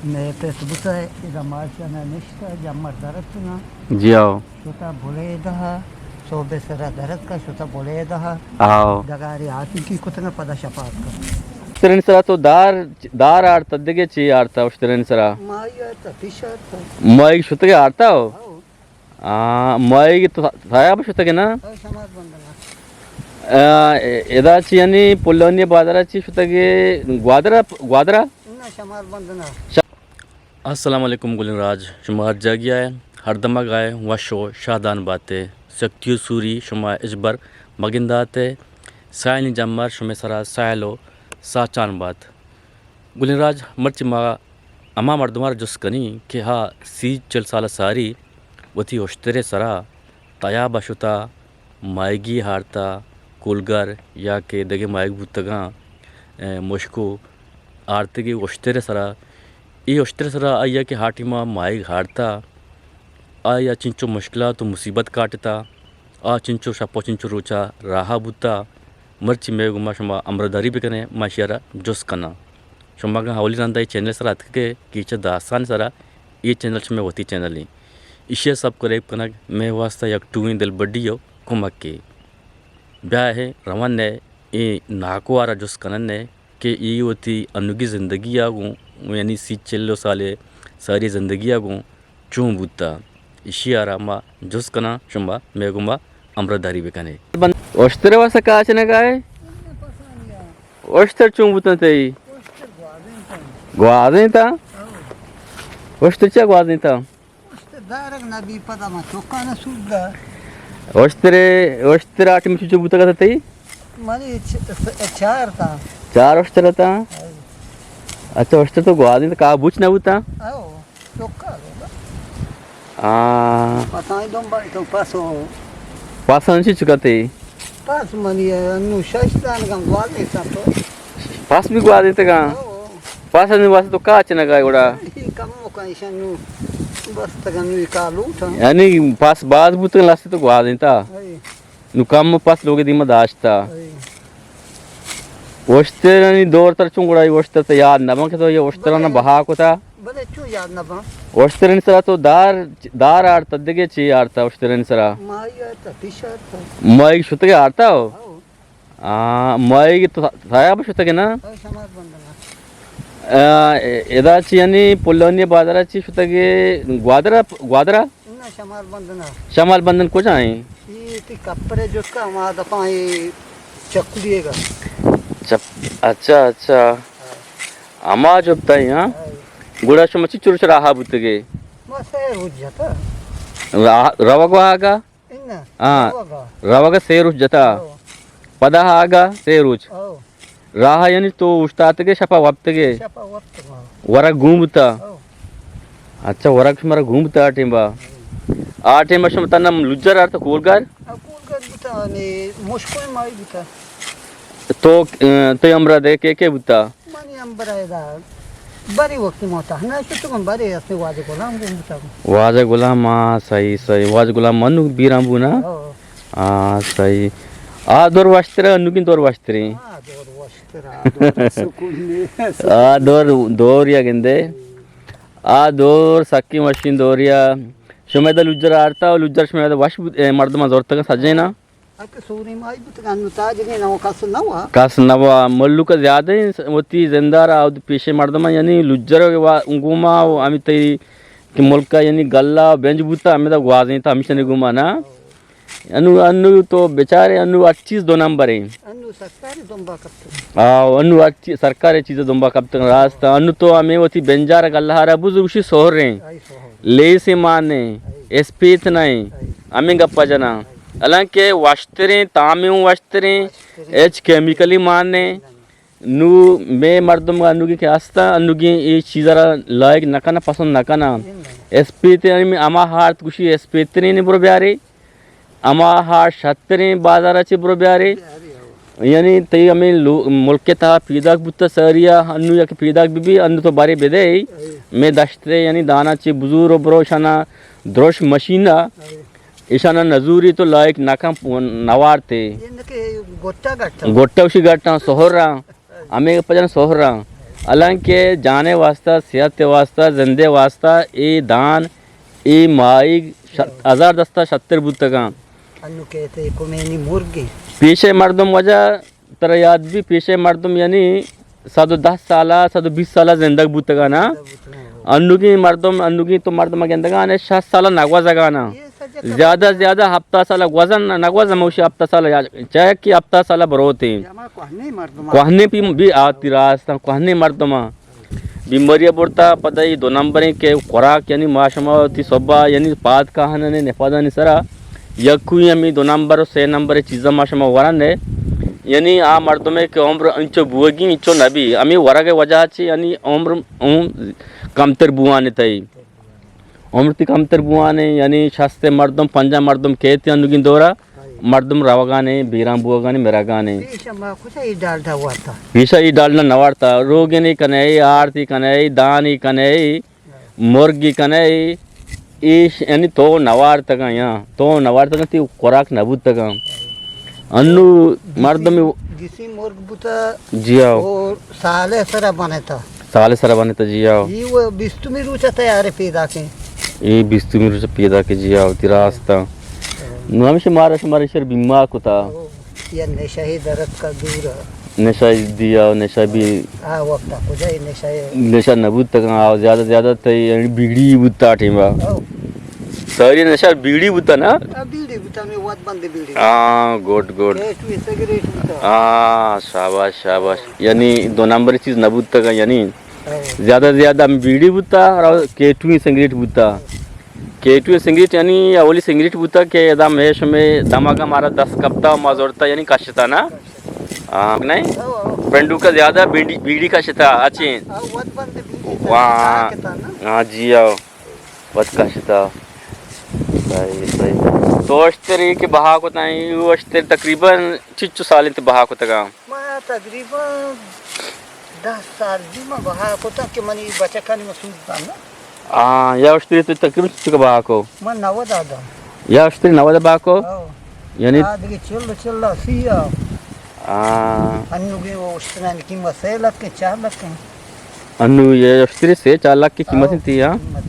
مئے پت بوتہ، ادا ماشاءاللہ نشتہ، جمر درتنا۔ جی آؤ۔ شتا بلیدہ، صوبے سرا درتکا، شتا بلیدہ۔ آؤ۔ ڈگاری آتکی کتنا، پدا شپا اتکا۔ اشترین سرا تو دار، دار آڑتا، دگہ چی آڑتا اشترین سرا؟ مائی آڑتا، پیش آڑتا۔ مائی شتگے آڑتا ہو؟ آؤ۔ آ، ماہیگ تو تھا-، تھایا بہ شتگ نا؟ او شمال بندنا۔ آ، ادا چی یعنی پلونی بازار چی شتگ گوادر، گوادر؟ نہ، شمال بندنا۔ ش-، السلام علیکم گلین راج، شما ہر جاگہ آئے، ہر دمگ آئے، وش و شادان باتے، سکتی و سوری شما اجبر مگنداتے، سائنی جمر شمے سرا سائل و ساچان بات۔ گلین راج، مرچی ما ہما مردمارا جست کنیں کہ ہا سی چل سال ساری وتی اشترے سرا تیابا شتا، ماہیگی ہارتا، کولگر یا کہ دگہ ماہیگ بوتگاں، اے، مشکو آرتگی اشترے سرا۔ ای اشترے سرا آئیا کہ ہا ٹیما ماہیگ ہارتا، آئیا چنچو مشکلات و مصیبت کاٹتا۔ آ چنچو شپ و چنچو روچا راہا بوتا، مرچی مئے گوما شما ہمراہداری بکنے، ما اشیارا جست کناں۔ شما اگاں اولی رندا اے چینل سرا اتکگے، کیچ داستان سرا، اے چینل شمئے وتی چینل ایں۔ اشیا سبسکرائب کنگ مئے واسطہ یک ٹوہیں دلبڈی و کمکے۔ بیا ہے رونے اے ناکوارا جست کننے کہ ای وتی انوگی زندگی آ گوں، یعنی سی چل و سالے ساری زندگی آ گوں چون بوتا؟ اشی آرا ما جست کناں، شما مئے گوما ہمراہداری بکنے۔ اشتر واسا کاچ نگائے؟ اشتر چون بوتن تئی؟ گوازیں تا؟ اشتر چا گوازیں تا؟ اشتر دارگ نبی پدا ما چوکان سود دا۔ اشتر، اشتر آٹی مچو چو بوتا کتا تئی؟ منی چ-، چ-، چار تا۔ چار اشتر تا؟ اچھا، اشتر تو گوازیں تا، کا بوچ نہ بوتا؟ او۔ چکا رو۔ آ۔ پسانی دنبال تو پسو۔ پسان چی چکتے؟ پس منی انو شش دانگاں گوازے تا تو۔ پس بھی گوازے تگا؟ او۔ پس انو واسطے تو کاچ نگا گڑا؟ کم مکان شنو بس تگا نو کا لوٹا۔ یعنی پس باز بوتگن لستے تو گوازے تا؟ اے۔ نو کم پس لوگ دیما داشتا۔ اے۔ اشترانی دور تر چون گڑا اشتر تا یاد نہ بن کہ تو یہ اشترانہ بہا کتا۔ بلے چون یاد نہ بن؟ اشترانی سرا تو دار، دار آڑتا دگہ چی آڑتا اشترانی سرا؟ مائی آڑتا، پیش آڑتا۔ مائی شتگے آڑتا ہو؟ ہاؤ۔ آ، مائی تو تھایا بہ شتگے نا؟ ہاؤ، شمال بندنا۔ آ، ادا چی یعنی پلونی بازار چی شتگے گوادرا، گوادرا؟ نہ، شمال بندنا۔ شمال بندن کجا ہیں؟ یہ تی کپڑے جو کا ما دپا یہ چکلیے گا۔ چپ-، اچھا، اچھا۔ ہما جو بتائی، ہاں؟ ہاں۔ گڑا شما چی چروش راہا بوتگے؟ ما سیر ہو جاتا۔ راہ، روگا آگا؟ اناں، ہاں، روگ ءَ۔ روگ ءَ سے روچ جتا۔ او۔ پدا آگا سے روچ۔ او۔ راہ یعنی تو اوشتاتگے شپا وپتگے؟ شپا وپتگاں۔ ورگ گون بوتا؟ او۔ اچھا، ورگ شمارا گون بوتا آ ٹیمبا؟ آ ٹیمبا شما تنا لجر آرتا کولگار؟ آ، کولگار بوتا، نی مشکوئے مائی بوتا۔ تو، اه، تئی ہمراہ دے کے کے بوتا؟ منی ہمبراہ ادا بری وقت ما تہنا شتگاں، بری است واجہ غلام گون بوتگ۔ واجہ غلام، ہاں، صحیح، صحیح۔ واجہ غلام منو بیران بونا؟ ہاں۔ ہاں، صحیح۔ آ دور وشترے، انوگیں دور وشترے؟ آ دور وشتر، آ دور سکون نے۔ آ دور، دور یا گندے۔ آ دور سکی مشین دور یا۔ شمے دا لجر آرتا و لجر شمے دا وش بود، اے، مردمان زورتگاں سجینا۔ اگہ سوری مائی بوتگ، انو تاجگین او کس نہ وا۔ کس نہ وا۔ ملوک زیادہ ہیں، وتی زندہ را اود پیشے مردم، یعنی لجر وا گوما و ہمی تئی کہ ملکا یعنی گلہ و بنج بوتا، ہمیں دا گوازیں تا ہمیشہ نے گوما نا۔ انو، انو تو بیچارے، انو ہر چیز دو نمبر ہیں۔ انو سرکار دنبا کپتگ۔ آ، انو ہر چی-، سرکار چیز دنبا کپتگ، راست۔ انو تو ہمیں وتی بنجار گلہ را بوز گوشی سہر ہیں۔ آئی سہر۔ لیس مان ہیں، آئی۔ اسپیت نہ ہیں، آئی۔ ہمیں گپا جنا۔ آئی۔ حالانکہ وشتریں، تامیں وشتریں، وشتریں۔ ہچ کیمیکلی مان نے۔ نو مے مردم انوگی کہ ہستا، انوگی اے چیزا را لائق نہ کنا، پسند نہ کنا۔ اسپیت ہمیں ہما ہارت گوشی اسپیترین برو بیارے۔ ہما ہارت شترین بازار چے برو بیارے۔ یعنی تئی ہمیں لو-، ملک تہا پیداک بوتا ساریا، انو یک پیداک بی بی، انو تو بارے بدے۔ مے دشتے یعنی دانا چے بزور و بروشانا دروش مشینا۔ ایشانا نزوری تو لائق نہ کن، نوارتے۔ یہ نہ کہ گٹا گٹا۔ گٹا وشی گٹا، سہرا۔ ہمیں پجن سہرا۔ حالانکہ جانے واسطہ، صحت واسطہ، زندے واسطہ اے دان، اے ماہیگ ش-، ہزار دستا شتر بوتگاں۔ انو کہتے کمینی مرگی۔ پیشے مردم وجہ ترا یاد بی، پیشے مردم یعنی صد و دہ سالا، صد و بیست سالا زندگ بوتگاں نا۔ انوگیں مردم، انوگیں تو مردم گندگانے شصت سالا نگوزگانا۔ زیادہ زیادہ ہپتاد سالا گوزن، نگوزن موشی ہپتاد سالا یا چاہے کہ ہپتاد سالا بروتیں۔ کوہنیں پی بی آتی راستاں، کوہنیں مردماں۔ بیماری ء برتا، پدا ای دو نمبریں کہ خوراک، یعنی ما شما وتی صبح یعنی پاد کاہنانے نپادانی سرا یکوئی ہمیں دو نمبر و سے نمبر چیزاں ما شما ورن ہے، یعنی آ مردمے کہ عمر انچو بوگی انچو نبی، ہمیں ورگ وجہ چی یعنی عمر اون کمتر بوان تئی۔ عمر تی کمتر بوان ایں، یعنی شست مردم، پنجاہ مردم کیت انوگیں دورا، مردم روگان ایں، بیران بوگان ایں، مرگان ایں۔ پیش ما کجا ای ڈالڈا وارتا؟ پیشا ای ڈالڈا نوارتا، روگنی کنے، آرتی کنے، دانی کنے، مرگی کنے، ایش یعنی تو نوارتگاں یا تو نوارتگاں تی خوراک نبوتگاں۔ انو مردم گسی مرگ بوتا۔ جی ہاں۔ او سالے سرا بنتا۔ سالے سرا بنتا، جی ہاں۔ ای وہ بیستمی روچا تیار پیدا کے۔ ای بیستمی روچا پیدا کے، جی ہاں، تی راستا۔ نو ہمیشہ مارا شمارا شر بیمار کتا۔ او، یا نشہ ہی درد کا دور۔ نشہ دیا، نشہ بھی۔ آ وقتا کجا ہی نشہ ہے؟ نشہ نبوتگاں، آ زیادہ زیادہ تئی بیڑی بوتا ٹیما۔ او۔ ساری نشہ بیڑی بوتا نا؟ آ، بیڑی بوتا، میں وت بند بیڑی۔ ہاں، گڈ، گڈ۔ کیٹو سگریٹ بوتا۔ ہاں، شاباش، شاباش۔ یعنی دو نمبر چیز نہ بوتا کا، یعنی ہاں۔ زیادہ زیادہ ہم بیڑی بوتا اور کیٹو سگریٹ بوتا۔ کیٹو سگریٹ یعنی اولی سگریٹ بوتا کہ ادا میں شمے دماغ ہمارا دست کپتا، ما زورتا یعنی کشتا نا؟ ہاں، نہیں؟ ہاں، ہاں۔ پنڈو کا زیادہ بیڑی، بیڑی کشتا، اچھے۔ ہاں، وت بند بیڑی وہاں۔ کتا نا؟ ہاں جی، آؤ۔ وت کشتا۔ صحیح، صحیح۔ تو اشتری کہ بہا کتا، اشتری تقریباً چچو سال انت بہا کتگا؟ ما تقریباً دہ سال دی ما بہا کتا کہ منی بچکانی مسعود دانا۔ آ، یا اشتری تو تقریباً چچو بہا کو؟ من نود آدم۔ یا اشتری نود بہا کو؟ ہاں۔ یعنی آ دگہ چل، چل سی آ۔ آ۔ انوگیں وہ اشترانی قیمت سے لکھ، چار لکھ۔ انو یہ اشتری سے چار لاکھ کی قیمت ہاں، انتی، ہاں؟ قیمت۔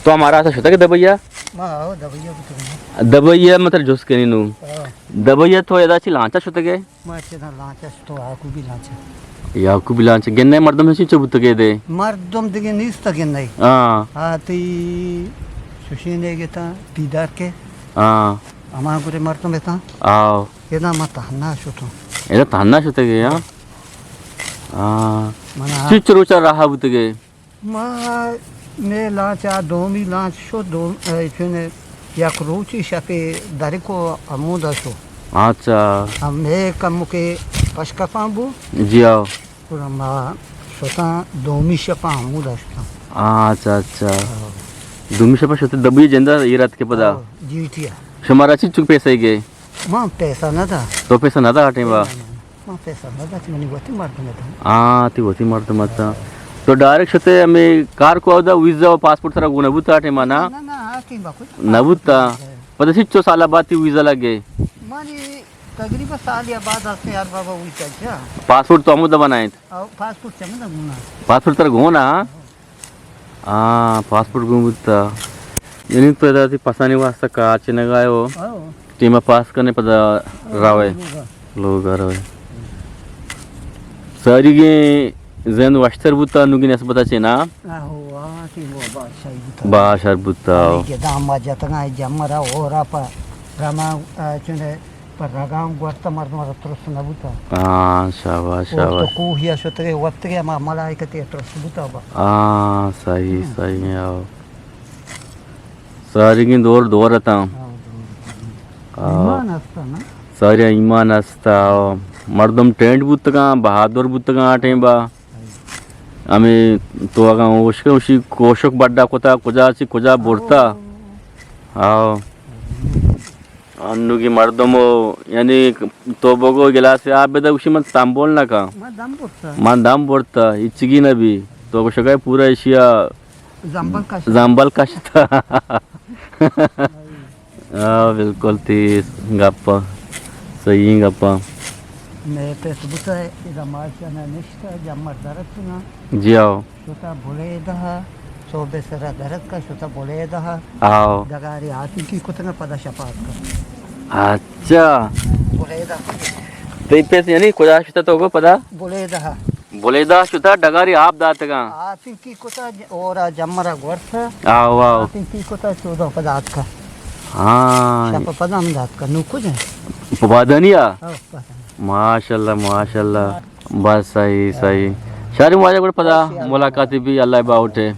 تو ہمارا سا شتگ دبئی ء؟ ما ہاں، دبئی ء بوتگ۔ دبئی ء مطلب جست کنی نو۔ ہاں۔ دبئی ء تو ادا چی لانچا شتگ ئے؟ ما چدا لانچا شتو، یعقوبی لانچا۔ یعقوبی لانچا۔ گنے مردم چی چو بوتگ ئے دے؟ مردم دگہ نیست گنے۔ ہاں۔ آ تی شوشینے گتا پیدار کے۔ ہاں۔ ہما گرے مردم اتاں۔ آؤ۔ ادا ما تہنا شتوں۔ ادا تہنا شتگ ئے، ہاں؟ ہاں۔ من آ چچ روچا راہ بوتگ ئے؟ ما، مے لانچ آ دومی لانچ شو، دو، اے، چون یک روچی شپے درکو ہمودا شو۔ اچھا۔ ہم مے کمکے پشکپاں بو۔ جی آؤ۔ گڑا ما شتاں دومی شپاں ہمودا شتاں۔ اچھا، اچھا۔ ہاں۔ دومی شپا شتے دبئی جندا ایر اتکے پدا؟ ہاں، جی ٹی آ۔ شمارا چچو پیسہ گئے؟ ما پیسہ نہ دا۔ تو پیسہ نہ دا ٹیم با؟ نہ، نہ، نہ۔ ما پیسہ نہ دا، چہ منی وتی مردم دا۔ آ، تی وتی مردم اتاں۔ تو ڈائریکٹ شتے ہمیں کار کو دا، ویزا و پاسپورٹ ترا گون بوتا ٹیم با نا؟ نہ، نہ، آ ٹیم با کچھ نہ بوتا۔ پاسپورٹ نہ۔ پدا چچو سال بعد تی ویزا لگے؟ منی تقریباً سال یا بعد ہستے یار بابا ویزا جا۔ پاسپورٹ تو ہمودا بنائیں؟ او، پاسپورٹ چہ من گونا۔ پاسپورٹ ترا گونا؟ ہاں، پاسپورٹ گون بوتا۔ یعنی تو ادا تی پسانی واسطہ کار چنگا ئے ہو؟ ہاں۔ ٹیما پاس کنے پدا روے۔ لوگا۔ لوگا روے۔ ساریگیں زند وشتر بوتا، نوگی نسبتا چے نا؟ آہو، آ، تی وہ بادشاہی بوتا۔ بادشاہ بوتا۔ آئی گدام ما جتگاں، جمرا ہورا پا رما، آ، چنے پر رگاں گورتا مردم را ترس نہ بوتا۔ ہاں، شاباش، اور تو شاباش۔ کوہیا شتگے، وپتگے، ہما ملائکتے ترس بوتا با۔ ہاں، صحیح، ہم۔ صحیح، آؤ۔ ساریگیں دور، دور اتاں۔ ہاں، دور اتاں۔ آؤ۔ ایمان ہستا نا؟ ساری ایمان ہستا، آؤ۔ مردم ٹینڈ بوتگاں، بہادر بوتگاں آ ٹیم با۔ ہمیں تو اگاں اوشکے اوشی کوشک بڈا کتا، کجا چی کجا برتا۔ آؤ۔ آؤ۔ انوگی مردم و، یعنی تو بگو گلاس آب بدہ، گوشی من تنبول نہ کن۔ من دم برتا۔ من دم برتا، ہچگی نہ بی۔ تو گوشگا پورا ایشیا زنبل کشتا۔ زنبل کشتا۔ آ، بالکل تی گپا۔ صحیح گپا۔ مئے پس بوتہ، ادا ماشاءاللہ نشتہ، جمر درتنا۔ جی آؤ۔ شتا بلیدہ، صوبے سرا درتکا، شتا بلیدہ۔ آؤ۔ ڈگاری آتکی کتنا، پدا شپا اتکا۔ اچھا۔ بلیدہ۔ تئی پس یعنی کجا شتا تو گو پدا؟ بلیدہ۔ بلیدہ شتا، ڈگاری آپ داتگا۔ آتکی کتا، ج-، اورا جمرا گورسا۔ آؤ، آؤ۔ آتکی کتا، چودہ پدا اتکا۔ ہاں۔ شپ پدا ہم داتکا، نو کجا؟ پبادانی آ؟ آؤ، پدا۔ ماشاءاللہ، ماشاءاللہ۔ بس صحیح، صحیح۔ شاری واجہ گڑا پدا ملاقات بی، اللہ باوٹے۔